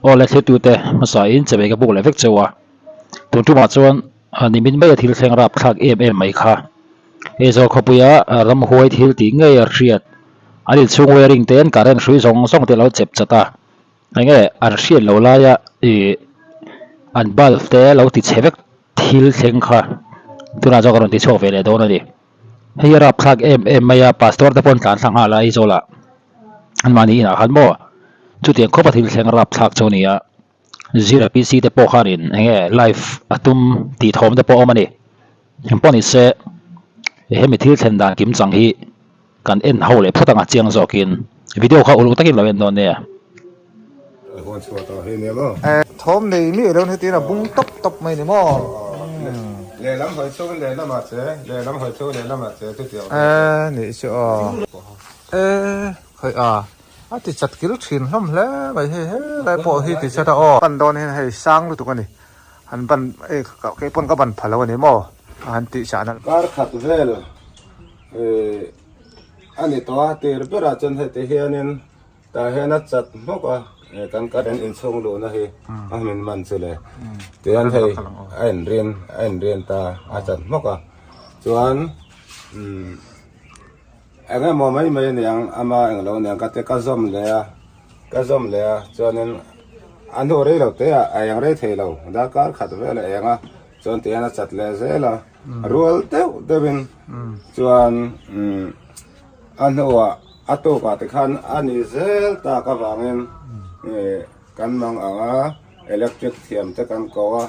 Aw le thlirtute hmasa in chawei ka buk leh vek cheu a, tun tumah chuan nimin maia thil thleng rap thlak em em mai kha. Aizawl khawpuia ramhuai thil tih ngei a hriat an inchhung wiring ten current hrui zawng zawng te a lo chep chat a, enge an hriat loh laia ih an bulb te lo ti chhe vek thil thleng kha tunah chuan ka rawn ti chhuak ve leh dawn a ni. Hei hi a rapthlak em em mai a, pastor te pawh an tlan thla nghal a Aizawl ah anmahni inah khan maw chutiang khawp a thil thleng rapthlak chu a ni a, Zira PC te pawh khanin eng nge live a tum tih thawm te pawh a awm a ni. Engpawh ni se hemi thil thlen dan kim chang hi kan en ho leh phawt ang a chiang zawkin video kha uluk takin lo en dawn nia. Thawm nei miah lo hetiang a bung tawp tawp mai ni maw? Lehlam hawi chhung lehlam ah che, lehlam hawi chhung lehlam ah che chutiang. E nih chu aw. E khawi a, a ti chat kil thin hlawm hle mai hei helai pawh hi ti chat a aw. Ban dawn hian hei sang lutuk a ni, han ban e kei pawn ka ban pha lo a ni maw a han tih chah na. Kar khat vel a ni tawh a, tir berah chuan heti hianin Tah hian a chat hmawk a, kan current inchhung luhna hi a hmin man chu le. Tihian hei a inrin a inrin ta a chat hmawk a, chuan umm eng emaw mai mai aniang ama englo aniang ka ti ka zawm leh a, ka zawm leh a chuanin a hnu rei lo te ah a eng rei thei lo darkar khat vel a eng a chuan tihian a chat leh zel a rual deuh deuhin chuan umm. A hnuah a tukah te khan a ni zel tak avangin kan mang ang a, electric thiam te kan ko a,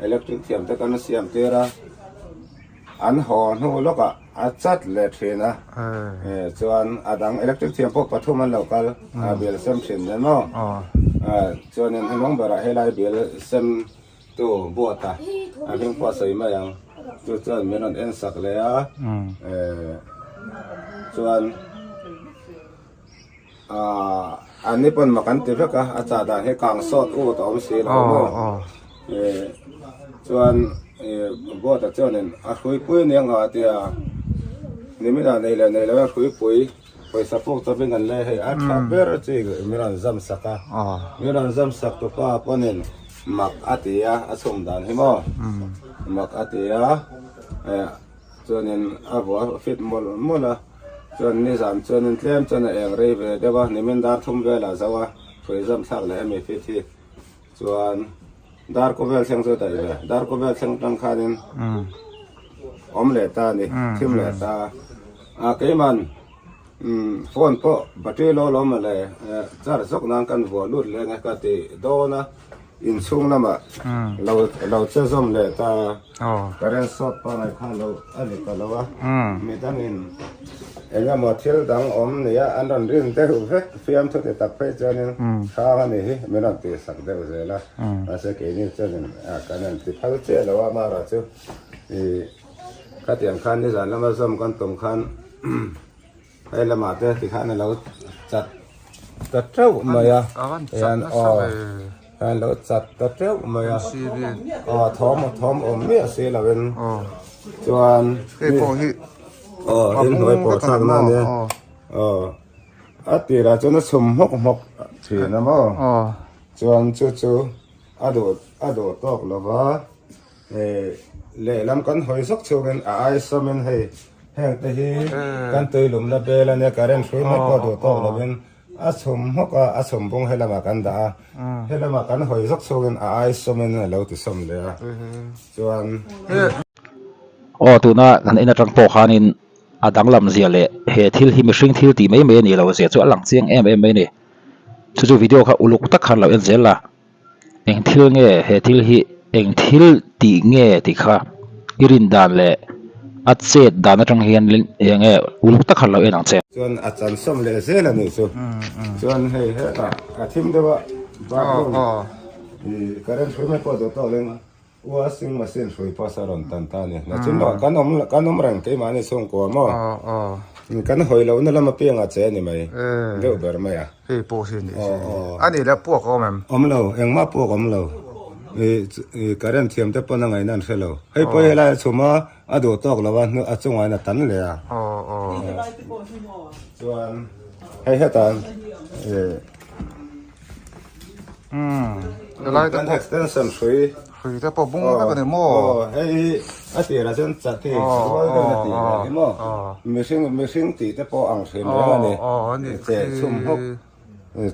electric thiam te kan siam tir a, an haw hnu lawkah a chat leh thin a, chuan a dang electric thiam pawh pathum an lo kal a bill sem thin nen maw, chuanin hnung berah helai bill sem Tu buat a, a hming pawh a sawi mai ang. Chu chuan min rawn en sak leh a, chuan aah an ni pawn mak an ti vek a, a chah dan hi kang sawt ut a awm si lo maw. Chuan buat a chuanin a hruipui a nia nghah a tia, nimin ah nei leh nei lo a hruipui. Pawisa puk chawpin an lei hei a tha ber chi min rawn zam sak a, min rawn zam sak tu pa pawnin mak a ti a, a chhum dan hi maw mak a ti a, chuanin a vua fit mawlh mawlh a, chuan nizan chuanin tlem chuan a eng rei ve deuh a, nimin dar thum velah zo a hrui zam thlak leh hemi fit hi chuan dar kaw vel thleng chu a daih ve, dar kaw vel thleng atang khanin awm leh ta a ni, thim leh ta a, keiman phone pawh battery lo lawm mawle charge zawk nan kan vuah lut leh ang e ka ti dawn a, inchhung lamah lo lo che zawm leh ta current short pangngai kha lo a ni ta lo a, midangin eng emaw thil dang awm nia an rawn rin deuh vek fiamthu ti tak phei chuanin hrang a nih hi min rawn tihsak deuh zel a, mahse keini chuanin kan rawn ti phal chiah lo a amaherawh chu ih khatiang khan nizan lama zawm kan tum khan hei lamah te tikhan a lo chat ta teuh mai a hian aw hian lo chat ta teuh mai a aw thawm thawm awm miah si lovin chuan hei pawh hi aw inhnuai pawh thlak na ania aw a tirah chuan a chhum hmawk hmawk thin a maw chuan chu chu a duh a duh tawk lova Hei lehlam kan hawi zawk chhungin a ai sawmin hei heng te hi kan tui lumna bel ania current hrui mai pawh duh tawk lovin a chhum hmawk a, a chhum bung helamah kan dah a, helamah kan hawi zawk chhungin a ai sawmin a lo ti sawm leh a chuan. Aw tuna kan en atang pawh khanin a danglam zia leh he thil hi mihring thil tih mai mai a nih loh zia chu a lang chiang em em mai a ni. Chu chu video kha uluk tak khan lo en zel la. Eng thil nge he thil hi eng thil tih nge tih kha i rin dan leh a chet dan atang hian eng nge uluk tak khan lo en ang che. Chuan a chan sawm leh zel a nih chu. Chuan hei hetah a thim deuh a bathroom ih current hrui mai pawh duh tawk leng Washing machine hrui pawh sa rawn tan ta a ni. Nachin loh kan awm kan awm reng keimahni chhungkua maw? Kan hawi lohna lam apiangah che a ni mai deuh ber mai a. Hei pawh hi ni a nih leh puak a awm em? Awm lo, engmah puak awm lo. Ih current thiam te pawn a ngaihna an hre lo. Hei pawh helai a chhum a, a duh tawk lo a, a chungah in a tan leh a. Chuan hei hetah ih. Helai te Kan pawh extension hrui. Hrui te pawh bung vek a ni maw? Aw hei hi a tirah chuan chat hi rual deuh a tih ve hi maw? Mihring mihring tih te pawh ang hrim reng a ni. Che chhum hawk.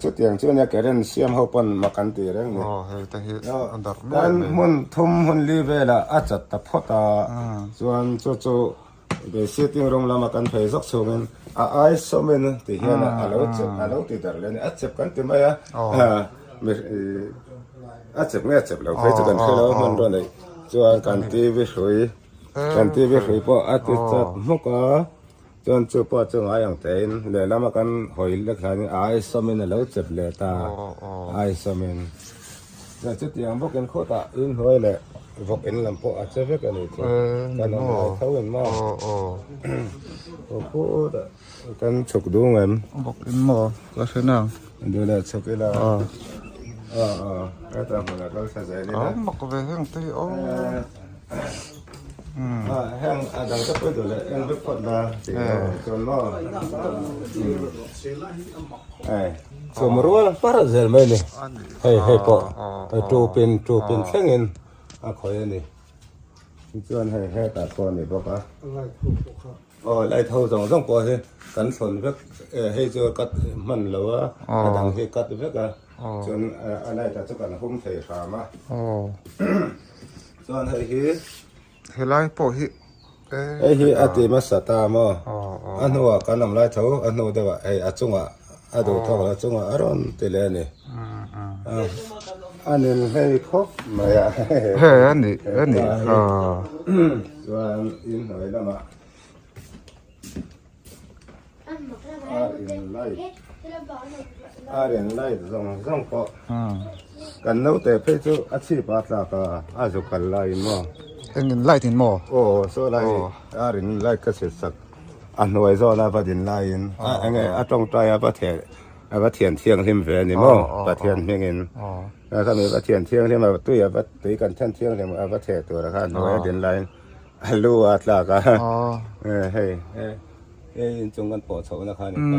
Chutiang chu ania current siam ho pawn mak an ti reng ni. Kan hmun thum hun li velah a chat ta phawt a, chuan chu chu sitting room lama kan phei zawk chhungin a ai sawmin ti hian a lo chep a lo ti darh leh a ni. A chep kan ti mai a, a chep nge a chep lo phei chu kan hre lo a hmanrua neih chuan kan TV hrui kan TV hrui pawh a ti chat hmawk a. Chuan chu pawh chu ngai ang tein lehlama kan hawi lek hlanin a ai sawmin a lo chep leh ta, a ai sawmin. Chuan chutiang bawkin khawtah inhnuai leh vawk in lam pawh a che vek a nih chu. Kan awm lai tho in maw? Aw khutah kan chhuk dung em? Vawk in maw? Ka hre nang. Duh leh chhuk ila. Aw aw, hetah hmunah kal thla zel ila. Aw mak ve heng te hi aw. Heng a dang te pawh duh leh eng vek phawt la tih erawh chuan maw hei chhum rual par zel mai a ni hei hei pawh tupin tupin thlengin a khawih a ni chuan hei hetah pawh a ni bawk a. Aw light ho zawng zawng pawh hi kan thlawn vek hei chu cut hman lo a a dang hi cut vek a chuan a light ah chu kan hum thei hram a chuan hei hi helai pawh hi hei hi a ti hmasa ta maw a hnuah kan awm lai tho a hnu deuh ah hei a chungah a duh thawk lo a chungah a rawn ti leh a ni a nin hlei khawp mai a hei a ni a ni chuan inhnuai lamah Ar in light ar in light zawng zawng pawh kan naute phei chu a chhip a tlak a a zu kal laiin maw eng in light in maw aw saw lai ar in light ka chhit sak a hnuai zawn a va din laiin a enge a tawngtai a va the a va thian thianghlim ve a ni maw Pathian hmingin a khami va thian thianghlim a tui a va tui kan then thianghlim a va theh tur a kha a hnuai a din laiin A lu a tlak a, hei hei inchung kan pawh chhoh na kha a ni ta.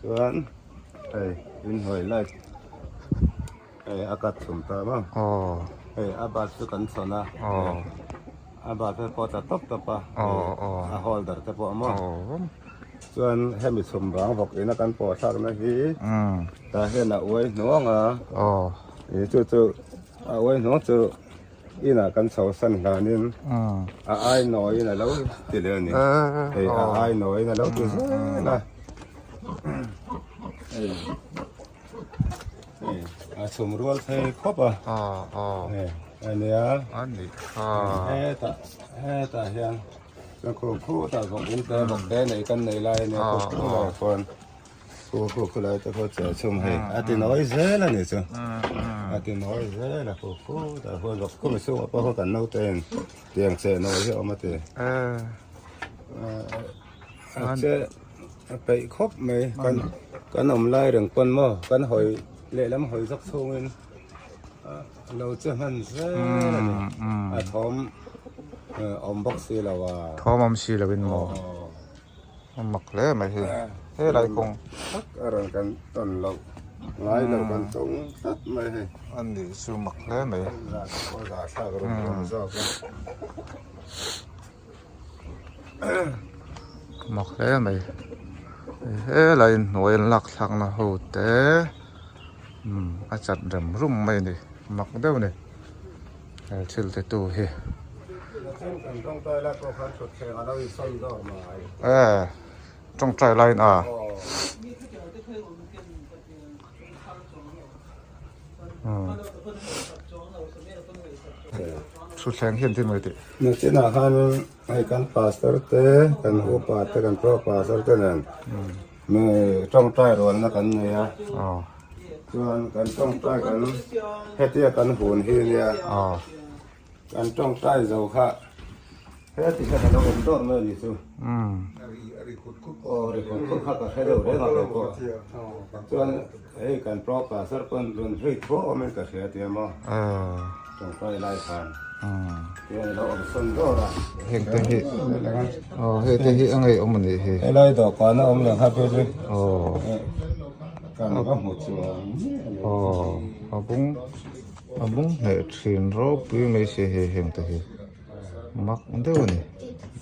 Chuan hei inhnuai light hei a cut chhum ta maw. Hei a bulb chu kan chhawn a, a bulb te pawh a tla tawp tawp a, a holder te pawh maw. Chuan hemi chhum vang vawk ina kan pawh thlakna hi tah hian a uai hnuang a, chu chu. A uai hnawng chu inah kan chho san hlanin a ai nawiin a lo ti leh a ni. Hei a ai nawiin a lo ti zel a. Hei hei a chhum rual thei khawp a. Hei a nia. Hetah hetah hian chuan khu khutah vawk in te vawk te nei kan nei lai a nia khu khutah khuan. Khu khu khu lai te khaw che chhum hei a ti nawi zel a ni chu a ti nawi zel a khu khu tah khuan vawk khum chhungah pawh khaw kan naute in tiang che nawi hi a awm a ti a che a peih khawp mai kan kan awm lai reng pawn maw kan hawi lehlam hawi zawk chhungin a lo che hman zel a ni a thawm awm bawk si lo a thawm awm si lo in maw. A mak hle mai hei helai kawng tak a rawn kan tawn loh ngai lo kan tawng tlat mai hei a nih chu mak hle mai thlak rum rum zawk a mak hle mai helai hnuai an lak thlak na ho te a chat rem rum mai a ni mak deuh a ni. He thil te tu hi. E tawngtai laiin a. Thutthleng hian tin mai tih. Nachinah khan hei kan pastor te kan upa te kan pro pastor te nen mi tawngtai rualna kan nei a. Chuan kan tawngtai kan hetia kan hun hi nia kan tawngtai zo kha heti kha ka lo awm dawt mai a ni chu aw ri khut khut kha ka hre deuh reng a kei pawh chuan hei kan pro pastor pawn rawn vei thuah awmin ka hria tia maw tawngtai lai khan tihian a lo awm sawn dawt a. Heng te hi aw hei te hi a ngeiawm a nih hi helai dawhkan a awm leh kha phei chu aw. Kan va hmu chuang miah lo. Aw a bung a bung hneh thin ropui mai si hei heng te hi mak deuh a ni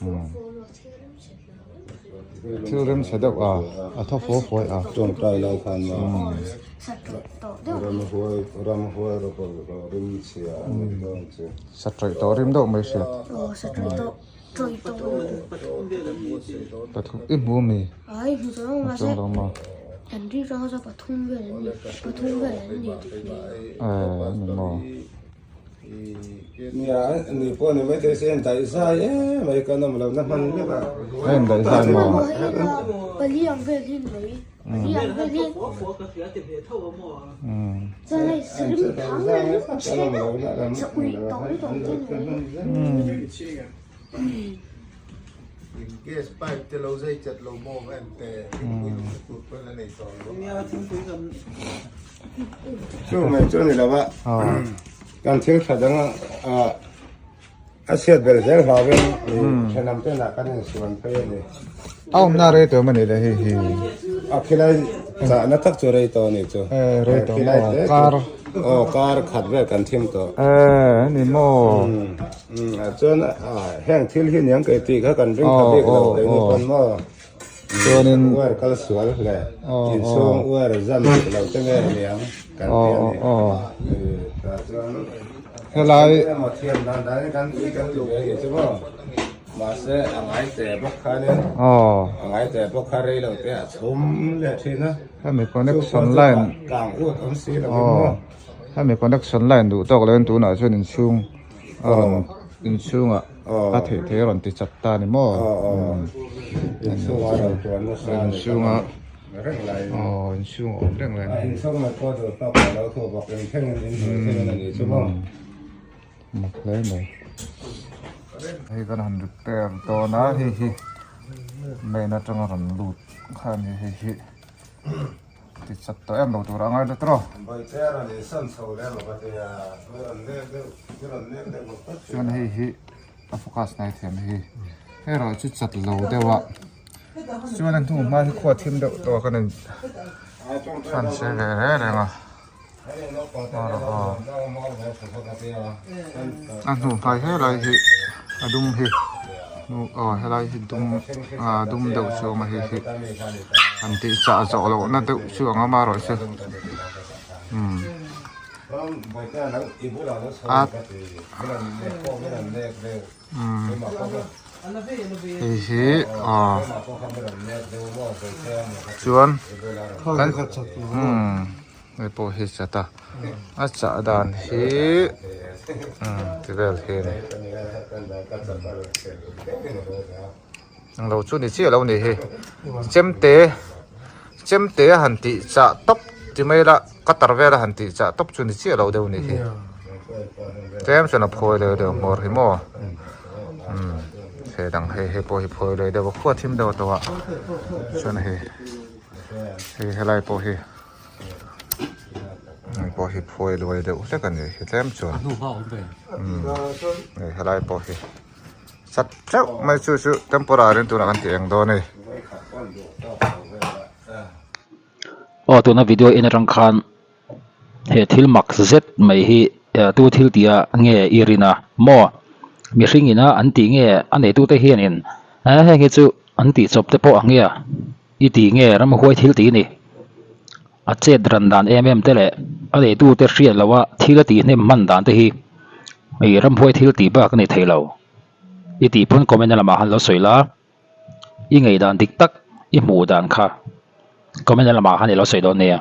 umm thil rem chhe deuh a a thaw fuai fuai a. Tawngtai lai khan maw ramhuai ramhuai rim chhia a ni dawn chu. Sa tawih tawh rim deuh mai hriat. Pathum i hmu ami? Chuang lo maw? Eh ani maw? Nia ni pawh ni maithei se en daih zai em mai kan awm lohna hman vek a. En daih zai maw? Gas pipe te lo zai chat lo maw em te thingpui lum na tur pawn a nei tawh lo. Chu mai chu a ni lo a, kan thil tha dang a a chhiat belh zel hlauhin thenawm te lah kan insuan phei a ni. A awmna rei tawh em a ni le hei hi? A khilai chahna tak chu rei tawh a ni chu. Eh rei tawh maw kar. Aw kar khat vel kan thim tawh. Eh a ni maw. Chuan heng thil hi niang kei tih kha kan ring tha bik lo kei ni pawn maw. Chuanin wire kal sual hle inchhung wire zam dik lo te nge niang kan ti a ni. Tah chuan helai emaw thiam dan danin kan ti kan ti ve hi chu maw. Mahse a ngai teh bawk khanin a ngai teh bawk kha rei lo te a chhum leh thin a. Hemi connection line kang ut awm si lo in maw. Hemi connection line duh tawk lo in tunah chuan inchhung a rawn inchhungah a theih theih a rawn ti chat ta a ni maw? Inchhungah a rawn tuan nasa a ni. Inchhungah aw inchhungah awm reng reng. Inchhungah pawh duh tawk a lo thu bawk in thlengin in hmuh thlengin a ni chu maw. Mak hle mai. Hei kan han repair dawn a hei hi main atanga rawn lut kha a ni hei hi. Ti chat tawh em lo tur a ngai let rawh. Chuan hei hi a focus nai thiam hei hei erawh chu chat lo deuh a chuan a hnu hma hi khua thim deuh tawh a kan in chhan se ve reng reng a a hnu hma helai hi a dum hi aw helai hi dum ah dum deuh chu a awm a hei hi an tih chah zawh loh na deuh chu ang a amaherawhchu umm a umm hei hi aw chuan kan umm. Hei pawh hi chat a, a chah dan hi umm ti vel hi a ni. Englo chu ni chiah lo ni hi chemte chemte a han tih chah tawp ti mai ila cutter vel a han tih chah tawp chu ni chiah lo deuh ni hi tlem chuan a phawi leh deuh hmawr hi maw umm he dang hei hei pawh hi phawi leh deuh a khua thim deuh tawh a chuan hei hei helai pawh hi. Hei pawh hi phuai luai deuh hlek a ni hi tlem chuan umm hei helai pawh hi chat teuh mai chu chu temporary in tunah kan tih eng dawn a ni. Aw tuna video en atang khan he thil mak zet mai hi tu thil tih ah nge i rin a maw mihring ina an tih nge a neitute hianin heng hi chu an tih chawp te pawh ang nge a. I tih nge ramhuai thil tih ni? A chet ran dan em em te leh a neitute hriat loha thil a tih hnem hman dan te hi i ramhuai thil tih bak a ni thei lo. I tih pawn comment lamah han lo sawi la, i ngaihdan dik tak i hmuh dan kha comment lamah han i lo sawi dawn nia.